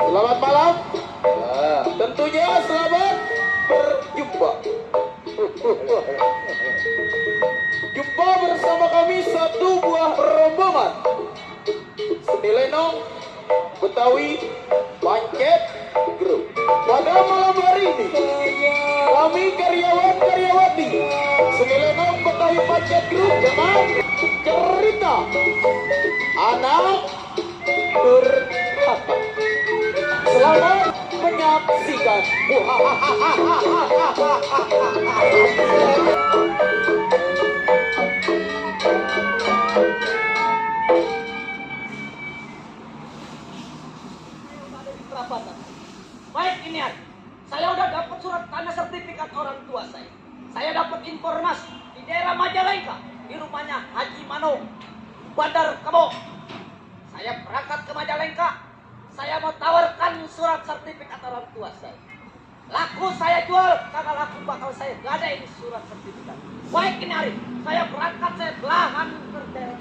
Selamat malam. Tentunya selamat berjumpa. Jumpa bersama kami satu buah rombongan Seni Lenong Betawi Pancet Group. Pada malam hari ini kami karyawan-karyawati Seni Lenong Betawi Pancet Group dengan cerita Anak Durhaka. Selamat menyaksikan. Baik ini hari, saya udah dapat surat tanda sertifikat orang tua saya. Saya dapat informasi di daerah Majalengka, di rumahnya Haji Manong, Bandar Kabo. Saya berangkat ke Majalengka. Saya mau tawarkan surat sertifikat orang tua saya. Laku saya jual, kagak laku bakal saya gak ada ini surat sertifikat. Baik ini hari, saya berangkat, saya belahan berderet.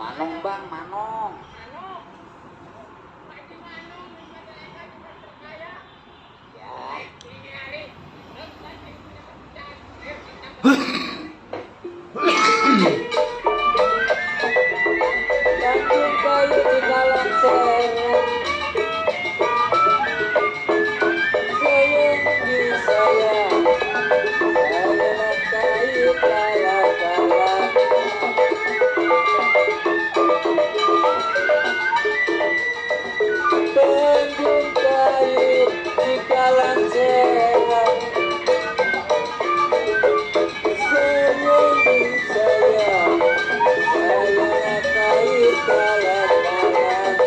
Manong bang, Manong. Gantung kayu di dalam serang, sayang di sayang, sayang kayu kalah-kalah. Gantung kayu di dalam serang, sayang di sayang, sayang kayu kalah-kalah.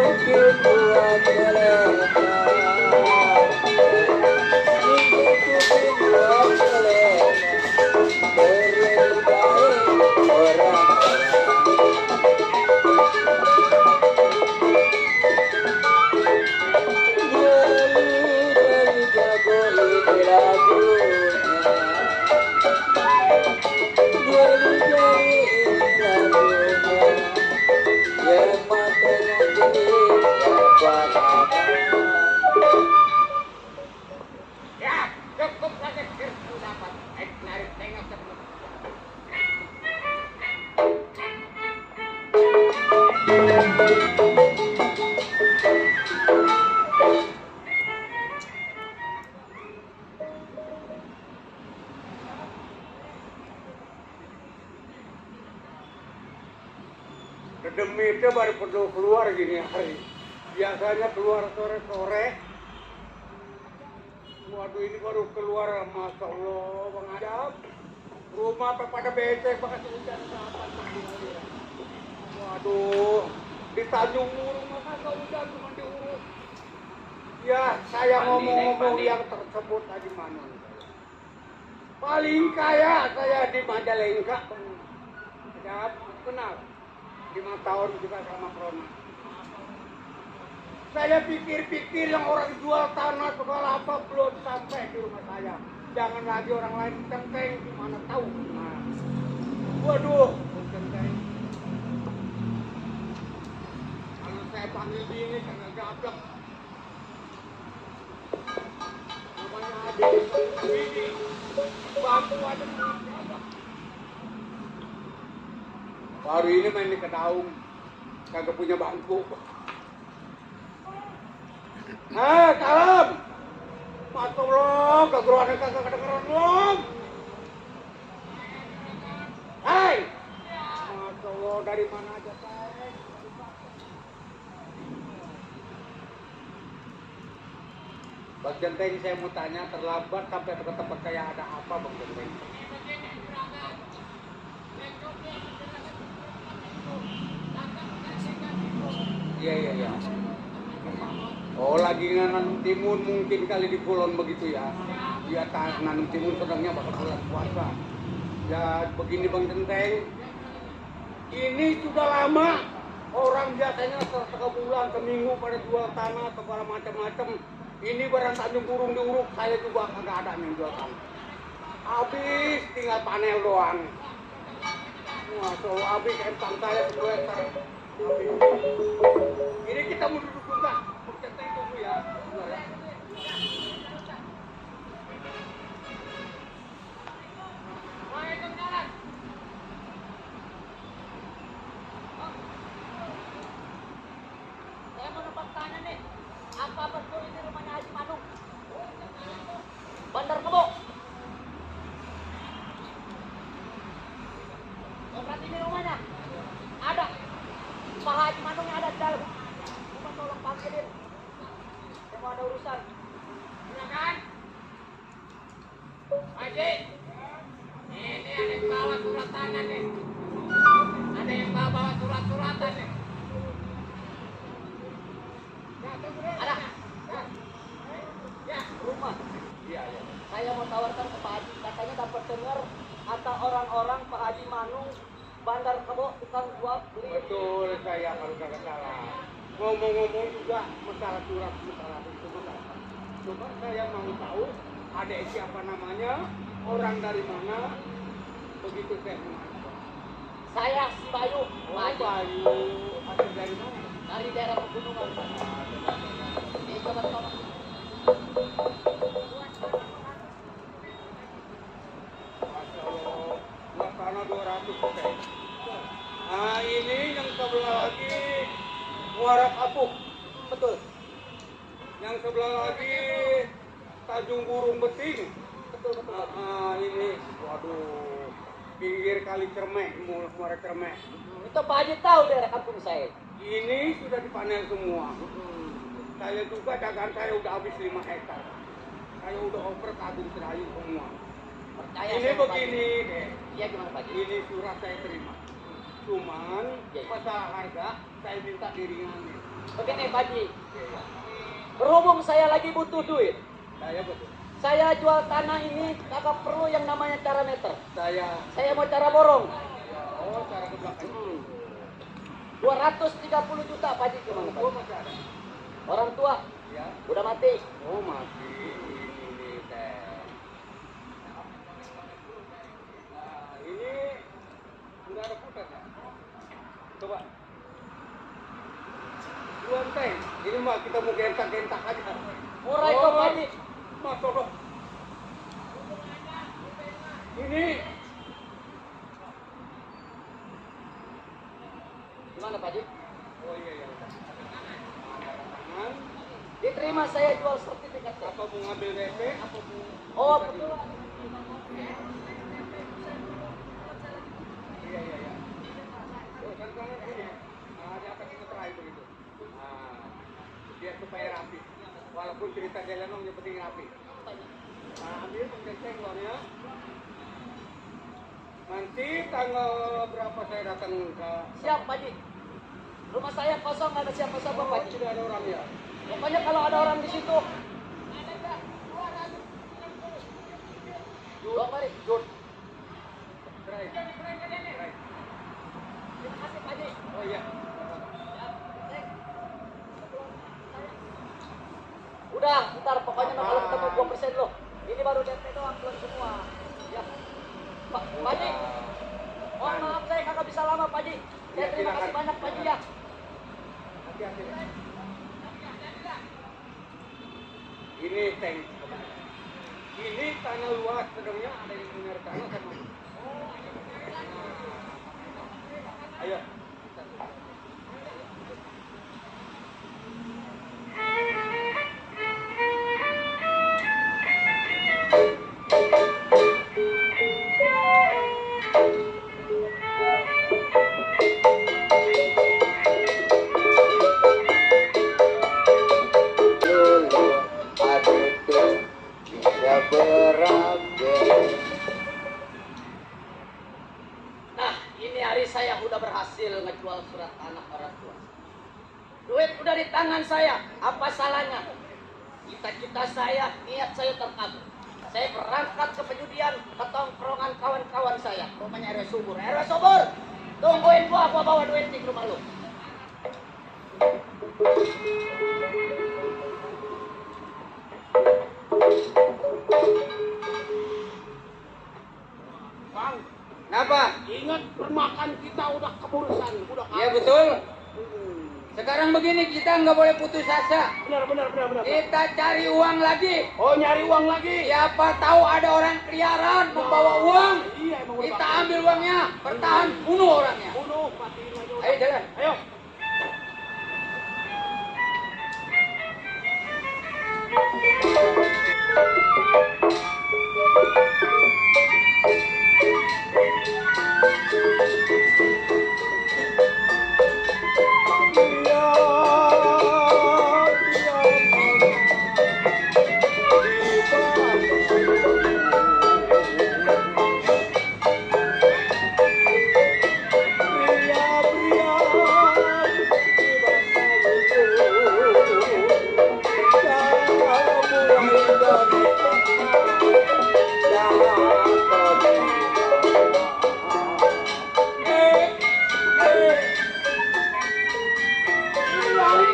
Bukit buat mereka, bukit buat mereka, berlebih baik orang-orang. Dari jago ini lagunya, dari ini lagunya, yang matanya gini, yang kuat. Ya, cukup lagi firman dapat. Narik tengok ke belakang. Demi itu baru perlu keluar gini hari. Biasanya keluar sore-sore. Waduh ini baru keluar, Masya Allah, Bang Adab. Rumah pada becek, bekas hujan kapan. Waduh, di Tanjung Murung masa nggak hujan cuma diurus. Ya, saya ngomong-ngomong yang tersebut tadi mana? Paling kaya saya di Majalengka. Adab, kenal. 5 tahun juga sama Krona. Saya pikir-pikir yang orang jual tanah segala apa belum sampai di rumah saya. Jangan lagi orang lain centeng, gimana tahu. Nah. Waduh, centeng. Kalau saya panggil bini karena gagap. Namanya adik, bini, bangku ada gagap. Baru ini main di Kedaung, kagak punya bangku. Salam. Masuk lo, kegeruan kagak kedengeran lo. Hai. Masuk lo dari mana aja, Pak? Bang Genteng, saya mau tanya, terlambat sampai ke tempat kayak ada apa Bang Genteng? Iya, iya, iya. Oh, lagi nanam timun mungkin kali di Kulon begitu ya. Dia nanam timun sedangnya bakal bulan puasa. Ya begini Bang Genteng, ini sudah lama orang biasanya setengah bulan, seminggu pada jual tanah atau pada macam-macam. Ini barang Tanjung Burung diuruk, saya juga kagak ada yang jual tanah. Habis tinggal panel doang. Wah, so habis empang saya 10 hektar. Habis. Ini kita mau duduk juga. Kita tunggu ya. Sebentar ya. Saya mau numpang tanya nih, apa betul ini rumahnya Haji Manung? Bandar Kebo. Oh, berarti ini rumahnya? Ada. Pak Haji Manung yang ada di dalam. Coba tolong panggilin. Saya mau ada urusan. Silakan. Haji. Ini ada yang bawa surat tanah nih. Ada yang bawa surat-suratan nih. Ada. Ya, rumah. Iya, iya. Saya mau tawarkan ke Pak Haji. Katanya dapat dengar kata orang-orang Pak Haji Manung Bandar Kebo tukang jual beli. Betul saya kalau kagak salah. Ngomong-ngomong juga masalah surat masalah itu benar. Cuma saya mau tahu ada siapa namanya, orang dari mana, begitu saya mengajar. Saya si Bayu, Oh, Pak Haji. Bayu, asal dari mana? Dari daerah pegunungan. Ini coba tolong. Masya Allah, buat tanah 200 oke. Nah ini yang sebelah lagi Muara Kapuk. Betul. Yang sebelah lagi Tanjung Burung Beting. Betul, betul. Ini, waduh, pinggir kali Cermek, Muara Cermek. Itu Pak Haji tahu daerah kampung saya. Ini sudah dipanen semua. Saya juga dagang saya udah habis 5 hektar. Saya udah oper ke Agung Serayu semua. Percaya Ini sama Pak Haji. begini deh. Iya gimana Pak Haji? Ini surat saya terima. Cuman Ya. masalah harga saya minta diringanin. Begini Pak Haji. Ya, ya. Berhubung saya lagi butuh duit. Saya betul. Saya jual tanah ini kagak perlu yang namanya cara meter. Saya Mau cara borong. oh cara ke belakang. 230 juta Pak Haji gimana Pak Oh Haji? masih ada. Orang tua Ya. udah mati. Oh masih ini teh. Nah ini udah ada putar ya. Coba. Duluan teh. Ini mah kita mau gentak-gentak aja. Murah itu Pak Haji. Mas Toto. Ini Gimana Pak Haji? oh iya iya. Tangan. Diterima saya jual sertifikat. Apa mau ngambil DP? Oh betul. Iya iya iya. Oh kan kanan sini. Di atas meterai begitu. Nah, biar supaya rapi. Walaupun cerita jalan yang penting rapi. Nah, ambil pengecek uangnya. Nanti tanggal berapa saya datang ke Siap Pak Haji. Rumah saya kosong, nggak ada siapa-siapa Pak Haji. Tidak ada orang ya. Pokoknya kalau ada orang di situ. Dua mari. Jod. Cerai. Cerai. Terima kasih Pak Haji. Oh iya. Udah, ntar pokoknya kalau ketemu 2% loh. Ini baru DP doang, belum semua. Ya. Pak Haji. Mohon maaf saya kagak bisa lama Pak Haji. Saya terima kasih banyak Pak Haji ya. Hati-hati. Ini tank. Ini tanah luas, sedangnya ada yang punya tanah sama. Ayo. Dulu ada tanah orang tua. Duit udah di tangan saya, apa salahnya? Cita-cita saya, niat saya terkabul. Saya berangkat ke penjudian, ke tongkrongan kawan-kawan saya. Rumahnya RW Subur. RW Subur, tungguin gua bawa duit di rumah lu. Bang, Kenapa? ingat permakan kita udah keburusan, udah Iya betul. Sekarang begini, kita nggak boleh putus asa. Benar. Kita cari uang lagi. Oh, nyari uang lagi. Siapa tahu ada orang keliaran membawa uang. Iya, emang udah Kita bakal. ambil uangnya, bertahan, bunuh orangnya. Bunuh, matiin aja. Ayo jalan. Ayo.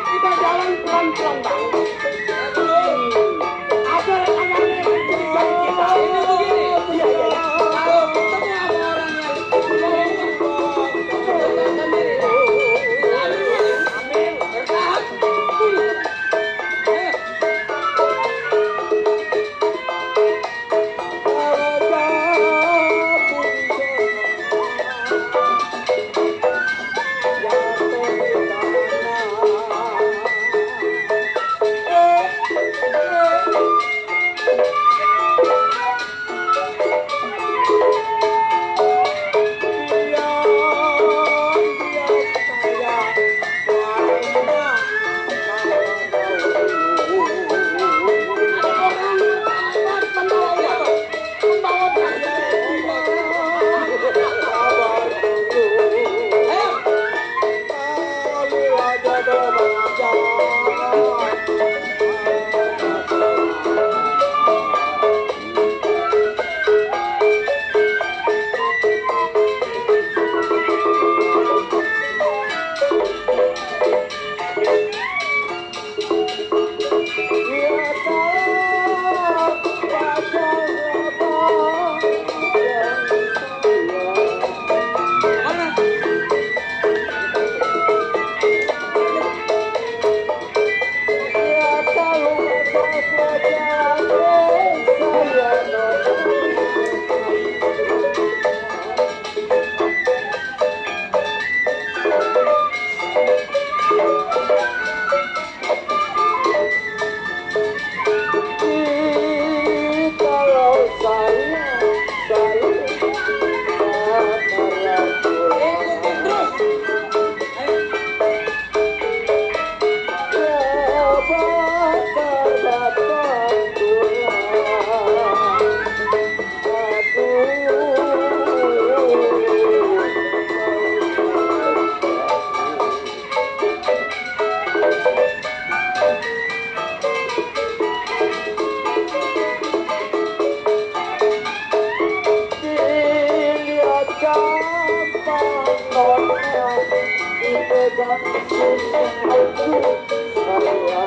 Kita jalan pelan-pelan, Bang. Ada yang mencurigai kita. Ini begini. Iya. Kalau ketemu sama orang yang membawa uang, bertahan sendiri. Kita ambil uangnya, bertahan, bunuh. Ayo. Mana? Ikutin terus. Ayo.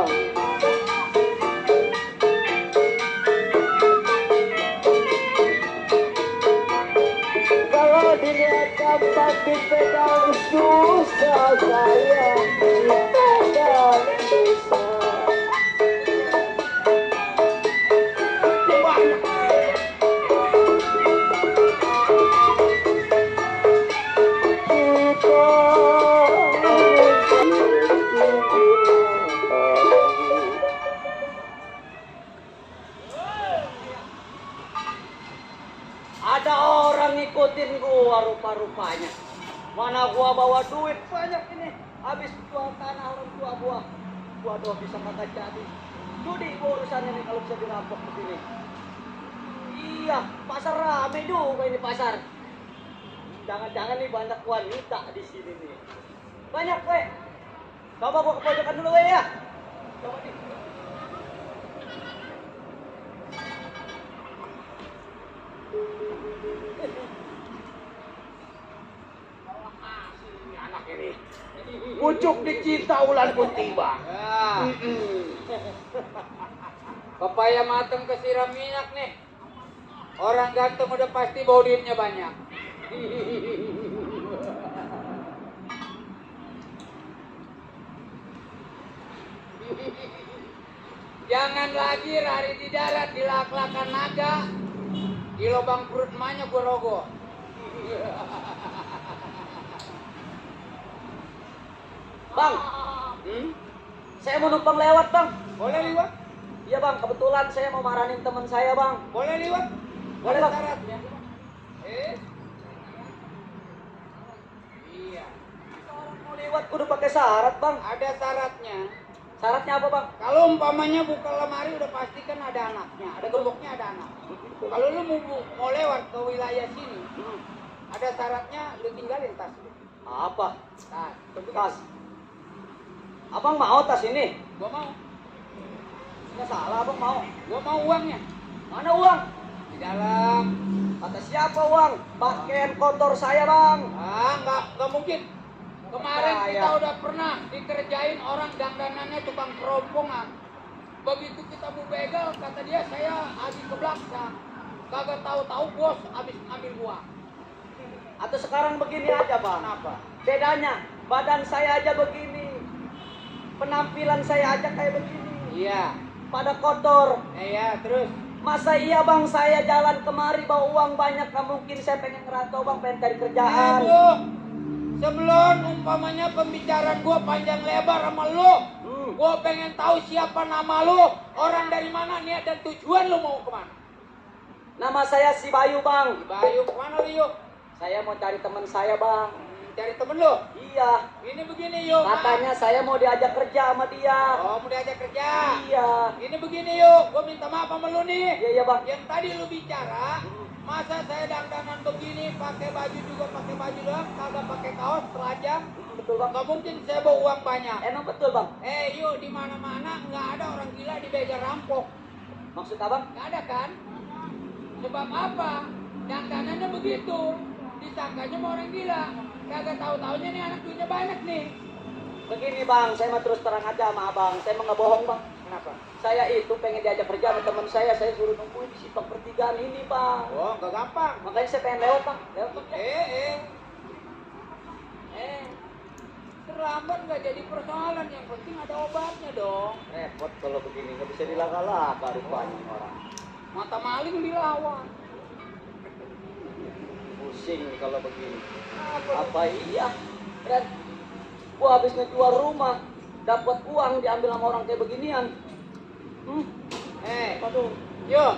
Kalau dilihat gampang dipegang susah sayang dipegang susah. Ada orang ngikutin gua rupa-rupanya. Mana gua bawa duit banyak ini. Habis jual tanah orang tua gua. Waduh, bisa kagak jadi. Judi gua urusan ini kalau bisa dirampok begini. Iya, pasar rame juga ini pasar. Jangan-jangan nih banyak wanita di sini nih. Banyak, weh. Coba gua ke pojokan dulu, weh ya. Coba nih. Anak ini. Pucuk dicinta ulan putih, Bang. Ya. Pepaya mateng kesiram minyak nih. Orang ganteng udah pasti bau duitnya banyak. Jangan lagi lari di darat, di lak-lakan naga. Di lubang perut emaknya gue rogoh. Bang, saya mau numpang lewat, Bang. Boleh liwat? Iya, Bang. Kebetulan saya mau marahin teman saya, Bang. Boleh liwat? Boleh, Ada Bang. syaratnya. Iya, Orang mau lewat kudu pakai syarat, Bang. ada syaratnya. Syaratnya apa, Bang? Kalau umpamanya buka lemari udah pasti kan ada anaknya, ada gemboknya, ada anak. Kalau lu mau lewat ke wilayah sini, ada syaratnya lu tinggalin tas lu. Apa? Tas. Tas. Abang mau tas ini? Gua mau. Nggak salah, Abang mau. Gua mau uangnya. Mana uang? Di dalam. Kata siapa uang? Pakaian kotor saya, Bang. Nggak mungkin. Kemarin Saya. kita udah pernah dikerjain orang dandanannya tukang kerompongan. Begitu kita mau begal, kata dia saya habis ke belakang. Kagak tahu-tahu bos habis ngambil uang. Atau sekarang begini aja, Bang. Kenapa? Bedanya, badan saya aja begini. Penampilan saya aja kayak begini. Iya. Pada kotor. Iya, terus. Masa iya, Bang, saya jalan kemari bawa uang banyak. Nggak mungkin saya pengen ngerantau, Bang. Pengen cari kerjaan. Bu, sebelum umpamanya pembicaraan gua panjang lebar sama lu, gua pengen tahu siapa nama lu, orang dari mana, niat dan tujuan lu mau kemana. Nama saya si Bayu, Bang. Bayu, kemana lu yuk? Saya mau cari teman saya, Bang. Cari temen lu? Iya. Ini begini yuk. Katanya saya mau diajak kerja sama dia. Oh, mau diajak kerja? Iya. Ini begini yuk, gua minta maaf sama lu nih. Iya, Bang. Yang tadi lu bicara, masa saya dandanan begini, pakai baju juga pakai baju doang, kagak pakai kaos, telanjang. Betul, Bang. Gak mungkin saya bawa uang banyak. Emang betul, Bang. Yuk, di mana-mana nggak ada orang gila dibegal rampok. Maksud Abang? Nggak ada kan? Sebab apa? Dandanannya begitu. Disangkanya mau orang gila. Kagak tahu-taunya nih anak duitnya banyak nih. Begini, Bang, saya mau terus terang aja sama Abang. Saya mau nggak bohong, Bang. Kenapa? Saya itu pengen diajak kerja sama teman saya suruh nungguin di simpang pertigaan ini, Bang. Oh, nggak gampang. Makanya saya pengen lewat, Bang. Lewat, Bang. Terlambat nggak jadi persoalan. Yang penting ada obatnya dong. Repot kalau begini, nggak bisa dilaka-laka rupanya orang. Mata maling dilawan. Pusing kalau begini. Apa iya? Ren, gua habis ngejual rumah, dapat uang diambil sama orang kayak beginian. Aduh. Yuk,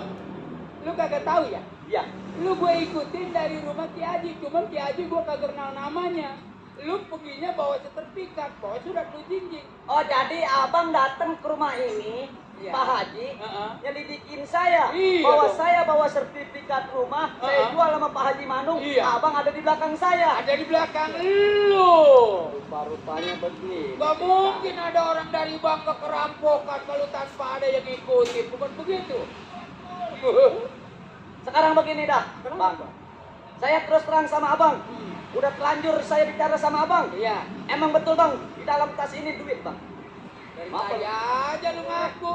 lu kagak tahu ya? Ya, Lu gue ikutin dari rumah Ki Haji, cuman Ki Haji gue kagak kenal namanya. Lu perginya bawa sertifikat, bawa surat lu jinjing. oh jadi Abang datang ke rumah ini, Iya. Pak Haji, nyelidikin saya, Iya bahwa dong. saya bawa sertifikat rumah, saya jual sama Pak Haji Manung, Iya. Abang ada di belakang saya. Ada di belakang lu. Rupa-rupanya begini. Gak mungkin ada orang dari bank ke kerampokan kalau tanpa ada yang ngikutin, bukan begitu? Sekarang begini dah, Bang. Saya terus terang sama Abang. Udah telanjur saya bicara sama Abang. Iya. Emang betul, Bang, di dalam tas ini duit, Bang. Dari Maaf, tadi aja lu ngaku.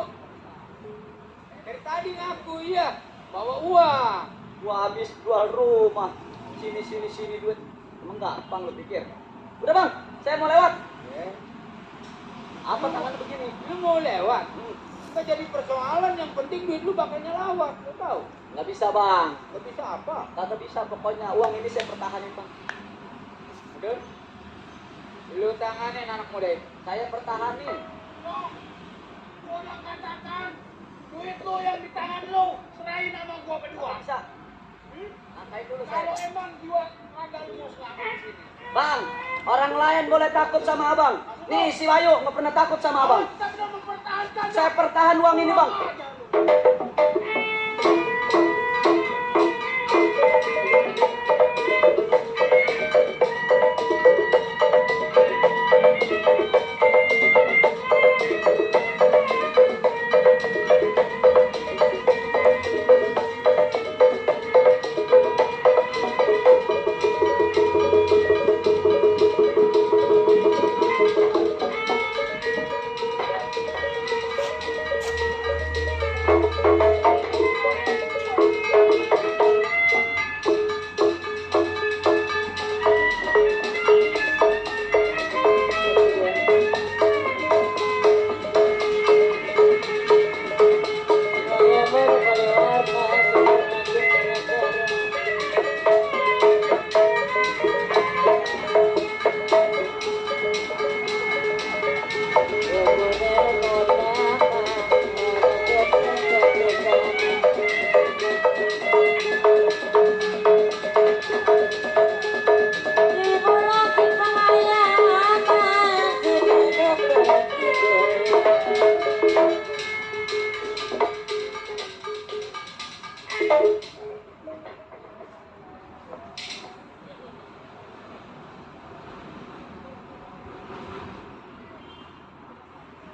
Dari tadi ngaku, iya. Bawa uang. Gua habis jual rumah. Sini duit. Emang gampang lu pikir? Udah, Bang, saya mau lewat. Apa tangan begini? Lu mau lewat? Nggak jadi persoalan, yang penting duit lu bakal nyelawat. Lu tahu? Nggak bisa, Bang. Nggak bisa apa? Kagak bisa, pokoknya uang ini saya pertahanin, Bang. Udah. Lu tanganin anak muda itu. Saya pertahanin. Gua nggak katakan duit lu yang di tangan lu serahin sama gua berdua. Nggak bisa. Angkain dulu Kalau saya. emang jiwa kagak lu mau selamat di sini. Bang, orang lain boleh takut sama Abang. Nih, si Bayu nggak pernah takut sama Abang. Kita sudah mempertahankan. Saya pertahan uang ini, Bang. Aja lu.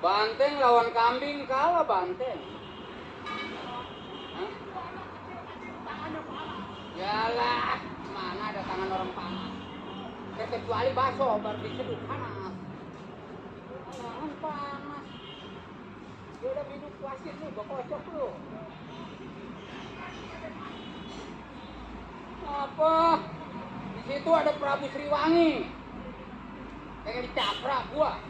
Banteng lawan kambing kalah banteng. Hah? Yalah, mana ada tangan orang panas. Kecuali bakso baru diseduh panas. Tangan panas. Dia udah minum pasir nih, gua kocok lu. Apa? Di situ ada Prabu Sriwangi. Pengen dicaprak gua.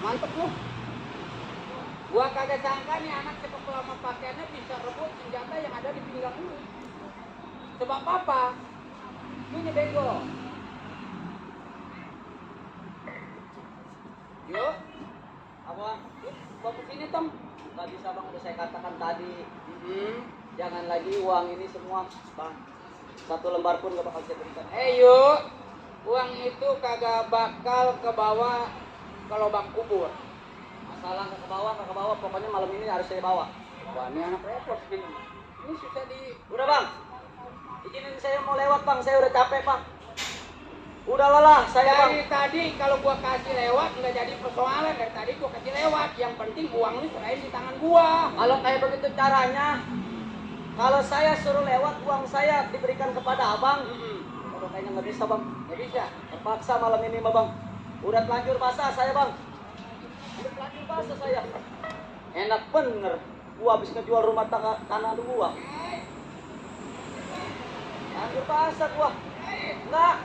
Mantep lu. Gua kagak sangka nih anak cepet lama pakaiannya bisa rebut senjata yang ada di pinggang lu. Sebab apa? Lu bego. Yuk. Apa? Bawa sini Tom. Nggak bisa bang, udah saya katakan tadi. Hmm. Jangan lagi uang ini semua bang. Satu lembar pun gak bakal saya berikan. Yuk. Uang itu kagak bakal ke bawah ke lubang kubur. Masalah ke bawah, pokoknya malam ini harus saya bawa. Wah, ini anak repot ini. Ini susah di... Udah bang, izinin saya mau lewat bang, saya udah capek bang. Udah lelah saya bang. Dari tadi kalau gua kasih lewat nggak jadi persoalan. Dari tadi gua kasih lewat. Yang penting uang lu serahin di tangan gua. Kalau kayak begitu caranya, kalau saya suruh lewat uang saya diberikan kepada abang, kalau kayaknya nggak bisa bang. Nggak bisa. Terpaksa malam ini mah bang. Udah telanjur basah saya bang. Udah telanjur basah saya. Enak bener. Gua habis ngejual rumah tanah gua. Telanjur basah gua. Enggak.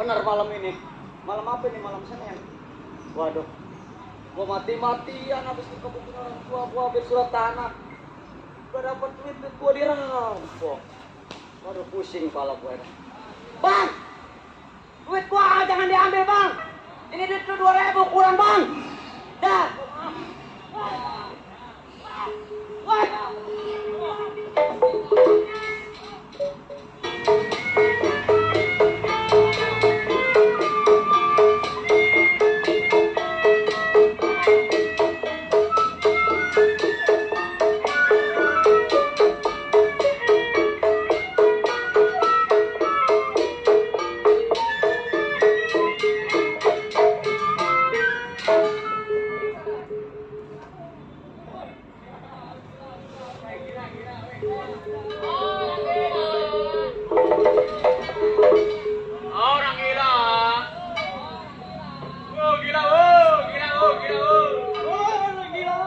benar malam ini. Malam apa ini? Malam Senin. Waduh. Gua mati-matian habis dikebukin orang tua gua habis surat tanah. Gua dapat duit gua dirampok. Waduh pusing kepala gua ini. Bang! Duit gua jangan diambil, Bang. Ini duit lu 2.000 kurang, Bang. Dah. Woi. Orang gila. Oh, gila, oh, gila, oh, gila, oh. Orang gila.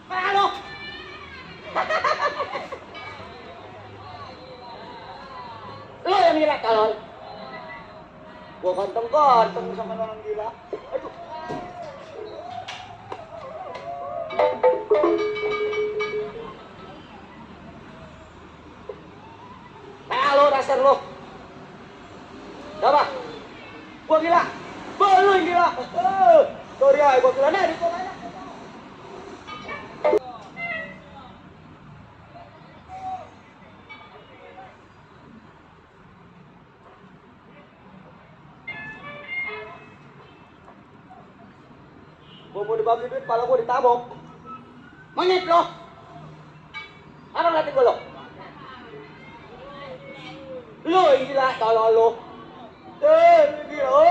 Halo. Lo yang gila kalon. Gua ganteng-ganteng sama orang gila. Aduh. Halo dasar lo. Apa? Gua gila. Lu yang gila. Sorry ya, gua gila nih di kolanya. Gua mau dibagi duit, pala gua ditabok. Monyet lo. Apa ngeliatin gua lo? Lo yang gila, tolong lo. Gila.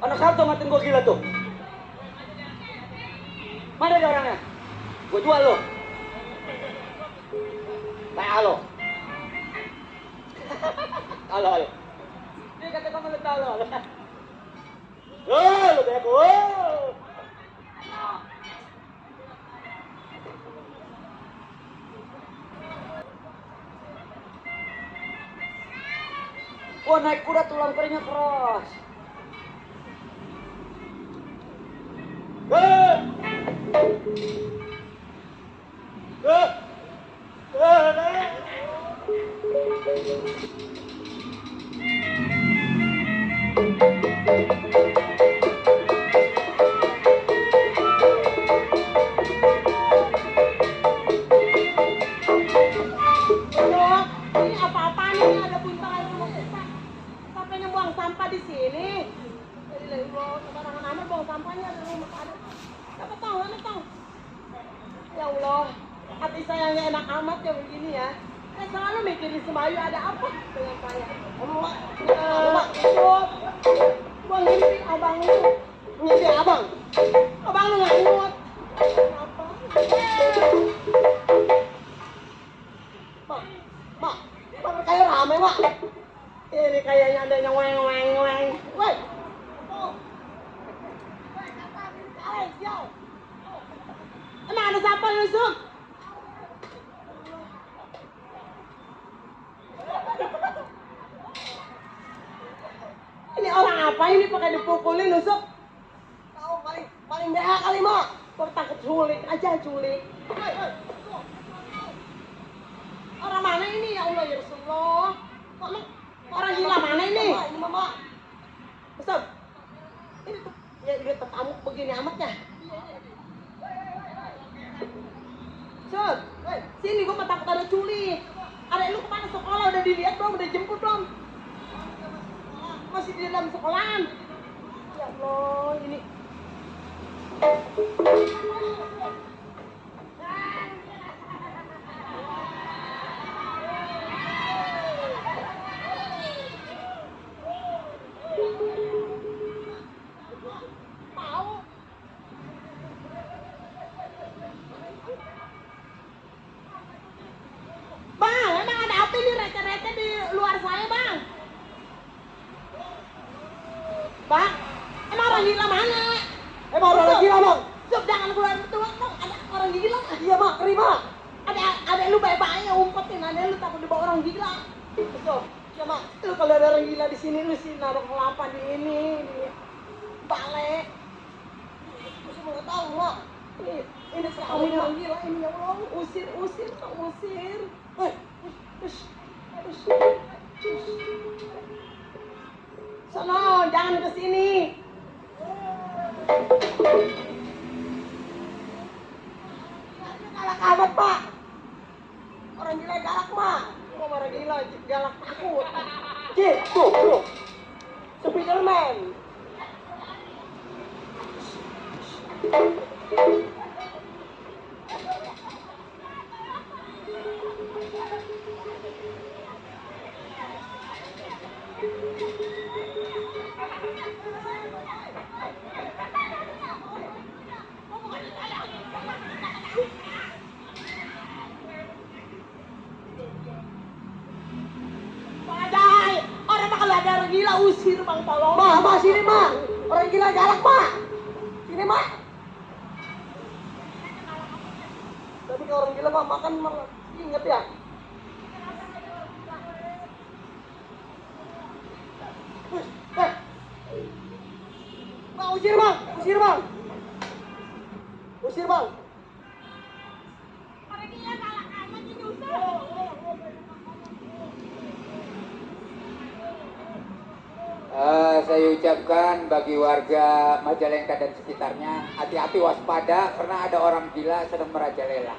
Anak satu ngatain gua gila tuh. Mana ada orangnya? Gua jual lo. Halo. Halo. Ini kata kamu lu tahu lo. Lu bego. Wah, naik kuda tulang keringnya keras. Ini apa-apaan ini ada buntalan rumah kita. Sampai buang sampah di sini. Jadi sembarangan amat buang sampahnya di rumah ada. Siapa tahu, mana tahu. Ya Allah, hati saya nggak enak amat ya begini ya. Saya selalu mikirin Sembayu ada apa dengan saya. Buang ngimpi abang lu. Ngimpi abang? Abang lu nggak ingat. Apa? Mak, kayak rame, Mak. Ini kayaknya ada yang weng. Woi. Emang ada siapa Yusuf? Ini orang apa ini pakai dipukulin Yusuf? Tahu paling beha kali, Mak. Kok takut culik aja culik. Orang mana ini ya Allah ya Rasulullah? Kok orang gila mana ini? Ini Mama. Yusuf. Ini tuh ya dia tetamuk begini amatnya. Yusuf, sini gua mah takut ada culik. Adek lu kemana sekolah? Udah dilihat belum? Udah jemput belum? Masih di dalam sekolahan. Ya Allah, ini. Bang, emang orang gila mana? Emang orang gila bang? Sob, jangan keluar tua bang, ada orang gila. Iya bang, terima. Ada lu baik-baiknya umpetin, ada lu takut dibawa orang gila. Sob, ya mak, lu kalau ada orang gila di sini lu sih naruh kelapa di di balai. Lu semua nggak tahu mak. Ini kamu ini orang gila ini ya Allah, usir, kau usir. Sono, jangan ke sini. Galak amat, Pak. Orang gila galak, Mak. Kok orang gila galak takut. Tuh. Spiderman. Orang mah kalau ada orang gila usir bang, tolong. Ma, sini ma. Orang gila galak ma. Sini ma. Tapi kalau orang gila ma makan malah inget ya. Bang, usir bang. Usir bang. Orang gila galak amat ini usir. Saya ucapkan bagi warga Majalengka dan sekitarnya, hati-hati waspada karena ada orang gila sedang merajalela.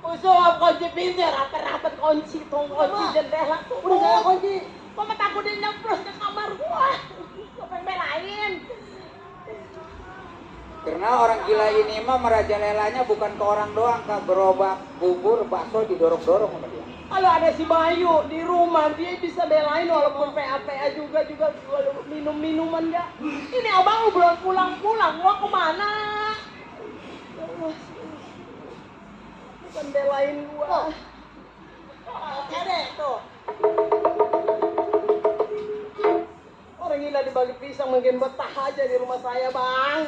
Usop kunci pintu, rapat kunci jendela. Udah saya kunci. Kok mah takutin nyemplos ke kamar gua. Kok pengen belain. Karena orang gila ini mah merajalelanya bukan ke orang doang, ke gerobak, bubur, bakso didorong-dorong sama dia. Kalau ada si Bayu di rumah dia bisa belain walaupun PA juga minum-minuman enggak. Ini abang belum pulang-pulang, gua kemana? Bukan belain gua. Oke deh tuh. Orang gila dibagi pisang mungkin betah aja di rumah saya bang.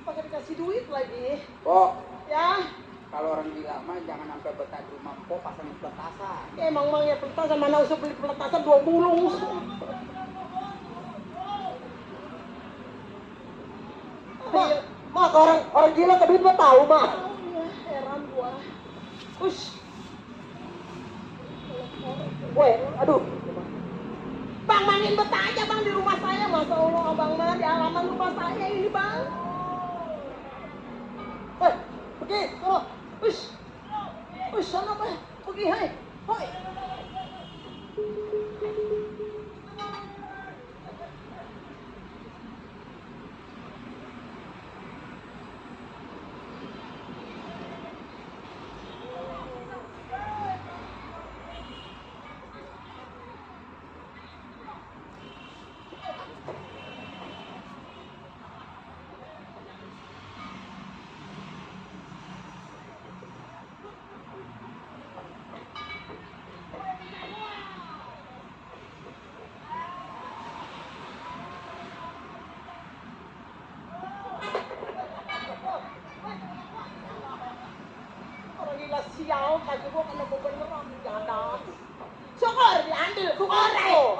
Pakai dikasih duit lagi. Pok, Ya. kalau orang gila mah jangan sampai betah di rumah pok pasang petasan. Emang ya peletasan mana usah beli peletasan 2 bulung. Ma, orang gila tapi mah tahu ma. Heran gua. Ush. Weh, aduh. Bang mangin betah aja bang di rumah saya. Masa Allah abang mah di halaman rumah saya ini bang. Pergi, sono. Ush. Ush, sana bang. Pergi hai. Hoi. Orang gila sial, kaki gua kena beneran jalan. Syukur diambil,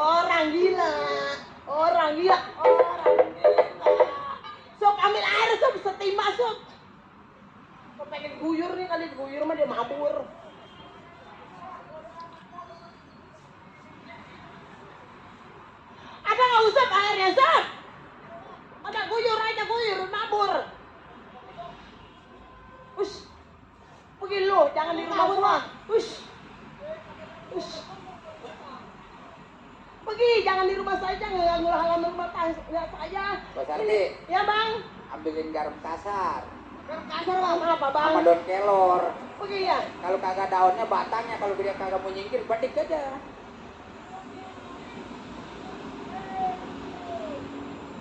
orang gila. Sob ambil air, sob setimah sob. Kau pengen guyur nih kali guyur mah dia mabur. Ada nggak usap airnya sob? Ada guyur aja guyur, mabur. Ush. Pergi lu, jangan di rumah gua. Ush. Pergi, jangan di rumah saya, jangan ganggu halaman rumah saya. Pak Sarti, Ya bang. ambilin garam kasar Kasar bang, apa bang? sama daun kelor. Pergi ya. Kalau kagak daunnya batangnya, kalau dia kagak mau nyingkir batik aja.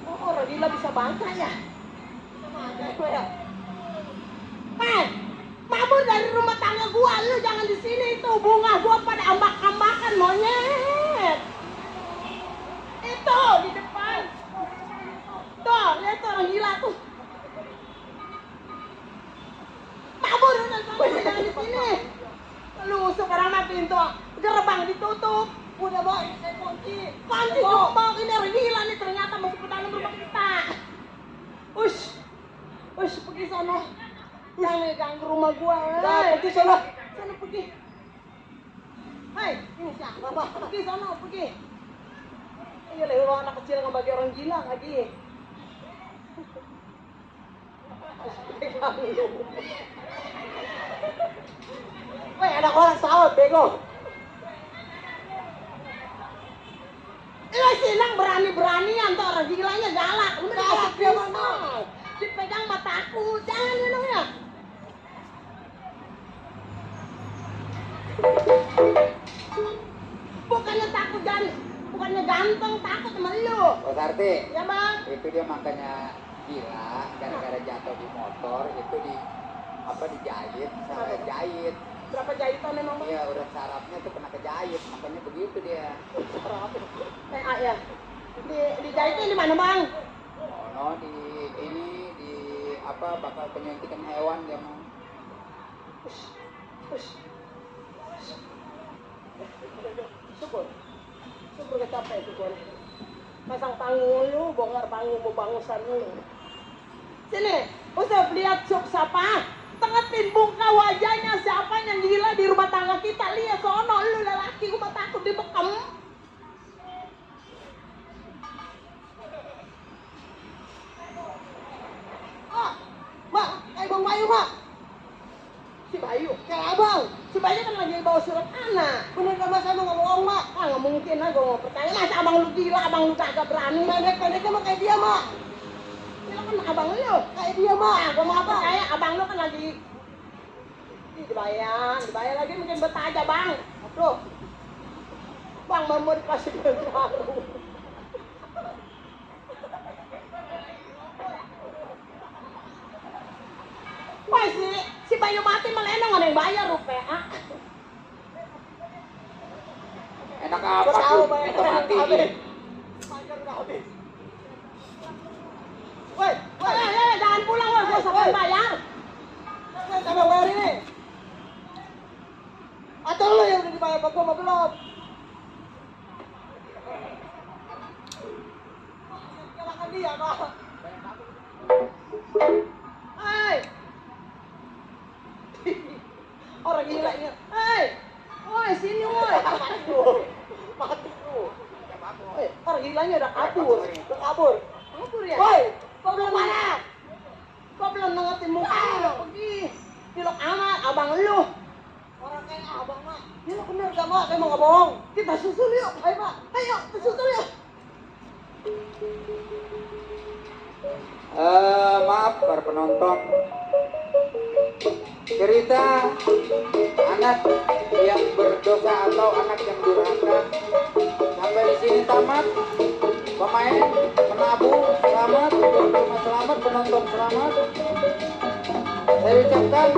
Oh, orang gila bisa bangka ya? Sama aja gua ya. Mabur dari rumah tangga gua, lu jangan di sini tuh bunga gua pada ambak-ambak. pintu? Gerbang ditutup. Udah Mbak, ini saya kunci. Kunci jebol, ini orang gila nih ternyata masuk ke dalam rumah kita. Ush, pergi sana. Jangan ganggu rumah gua. Nah, pergi sana. Sana pergi. Hei, ini siapa Mbak? Pergi sana, pergi. Iya lewat anak kecil ngebagi orang gila lagi. Weh, ada orang sahut, bego. Iya silang berani-beranian tuh orang gilanya galak. Lu galak dia mana? Dipegang mataku, jangan minum ya. Bukannya ganteng, takut sama lu. Oh Sarti, Ya bang. itu dia makanya gila gara-gara jatuh di motor itu dijahit salah jahit. Berapa jahitan emang bang? Iya udah sarafnya tuh kena kejahit makanya begitu dia. Ya. Dijahitnya di mana bang? Oh no, di bakal penyuntikan hewan dia mau. Syukur capek syukur. Pasang panggung lu, bongkar panggung mau bangusan lu. Sini, usah lihat siapa. Tengetin muka wajahnya siapa yang gila di rumah tangga kita. Lihat sono lu lelaki, gua takut dibekam. Mak, kayak Bang Bayu, Mak. Si Bayu, Kayak abang. si Bayu kan lagi bawa surat anak. Bener gak Mas, saya mau nggak bohong, Mak. Nggak mungkin lah, gue mau percaya. Masa abang lu gila, abang lu kagak berani. Pendek-pendeknya mah kayak dia, Mak. Gila kan abang lu. Kayak dia, Mak. Gue mau percaya, abang lu kan lagi dibayar lagi mungkin betah aja bang. Tuh, bang mau dikasih baru. Wah si Bayu mati melenong ada yang bayar rupiah. Enak apa Gua tahu tuh? bayar Itu mati. habis. Bayar udah habis. Woi, Jangan pulang woi, gue sampai bayar. Woi, sama bayar ini. Atau lo yang udah dibayar ke gua mah belum? Silakan dia, Pak. Hei, orang gila ini. Hei, woi sini woi. Mati lu. Woi, orang gilanya udah kabur. Udah kabur. Kabur ya? Woi, kau belum mana? Kok belum nengetin muka lu pergi. Pilok amat abang lu. Orang kayak abang, Mak. Ini bener gak, Mak? Saya mau nggak bohong. Kita susul yuk. Ayo, Mak. Ayo, kita susul yuk. Maaf para penonton. Cerita anak yang berdosa atau anak yang durhaka sampai di sini tamat. Pemain menabung selamat, tuan rumah selamat, penonton selamat. Saya ucapkan